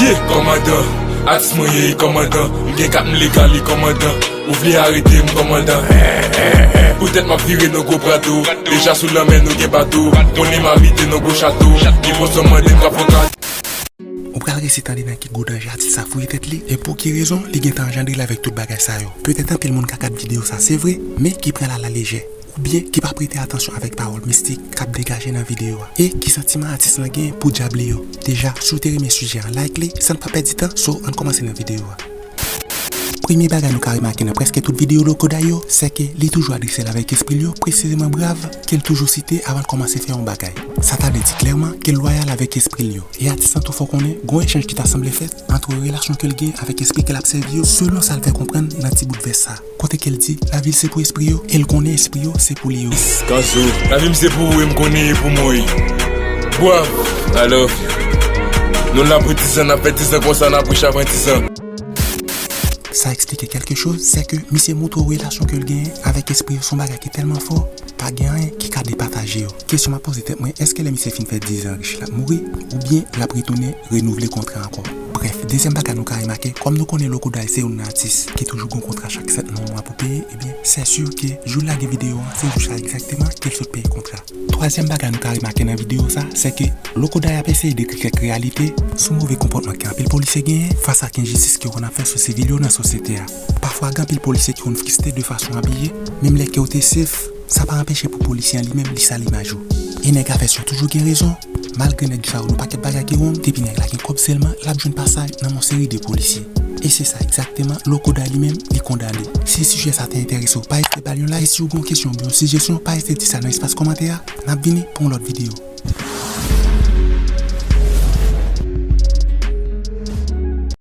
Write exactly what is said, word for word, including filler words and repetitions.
Yeah, kòmandan, atis mwen ye kòmandan. M gen kat m legal, li kòmandan. Ou vle arete m, kòmandan? Poutèt m ap vire nan gwo prato. Deja sou lanmè, nou gen bato. Konnen m abite nan gwo chato. Li pran sòm mande m k ap fè kado. Ou pral resi tande nan ki gwo danje atis sa fouye tèt li, e pou ki rezon li gentan anjandre l avèk tout bagay sa yo. Petèt anpil moun ka gad videyo sa, se vre, men ki pran l alalejè, oubyen ki pa prete atansyon avèk pawòl mistik k ap degaje nan videyo a, e ki santiman atis lan gen pou dyab li yo. Deja, si w te renmen sijè an, like li, san n pa pèdi tan, so, ann kòmanse nan videyo a. Premye bagay nou ka remake nan prèske tout videyo Loco Day yo, sèke li toujou adrese l avèk espri l yo, presizeman Brav, ke l toujou site avan l kòmanse fè yon bagay. Sa ta vle di klèman ke l lwayal avèk espri l yo. E atis lan tou fè w konnen, gon echanj ki ta sanble fèt ant relasyon ke l gen avèk espri ke l ap sèvi yo, selon sa l fè konprann nan ti bout vès sa, kote ke l di, lavi l se pou espri yo, e l konnen espri yo se pou li yo. Kanzo, lavi m se pou ou e m konnen e pou mwen. Bwav, I love you. Nou la pou dizan, n ap fè dizan konsa, n ap riche avan dizan. Sa eksplike kèlke choz, sèke misye montre w relasyon ke l genyen avèk espri yo se yon bagay ki tèlman fò, pa gen anyen ki ka depataje yo. Kesyon m ap poze tèt mwen, èske lè misye fin fè dizan rich l ap mouri, oubyen l ap retounen renouvle kontra ankò? Brèf, dezyèm bagay nou ka remake, kòm nou konnen Loco Day se youn nan atis ki toujou gen yon kontra chak sèt nan mwa pou peye, ebyen, sè si ke jou l lage videyo an, se jou sa egzakteman ke l sot peye kontra. Twazyèm bagay nou ka remake nan videyo sa, sèke Loco Day ap eseye dekri kèk reyalite sou move konpòtman ke anpil polisye genyen fas ak enjistis ke yo konn ap fè sou sivil yo nan sosyete a. Pafwa, gen anpil polisye ki konn friste de fason abiye, menm lè ke yo te sef, sa pa anpeche pou polisye an li menm li sal imaj ou. E nèg a fè si yo toujou gen rezon, malgre nèg sa yo nan pakèt bagay ki wrong, depi nèg la gen kòb sèlman, l ap jwenn pasaj nan yon seri de polisye. E se sa egzakteman Loco Day li menm li kondane. Si sijè sa te enterese w, pa ezite ba l yon like. E si w gen yon kesyon oubyen yon sijesyon, pa ezite di sa nan espas kòmantè a. N ap vini pou yon lòt videyo.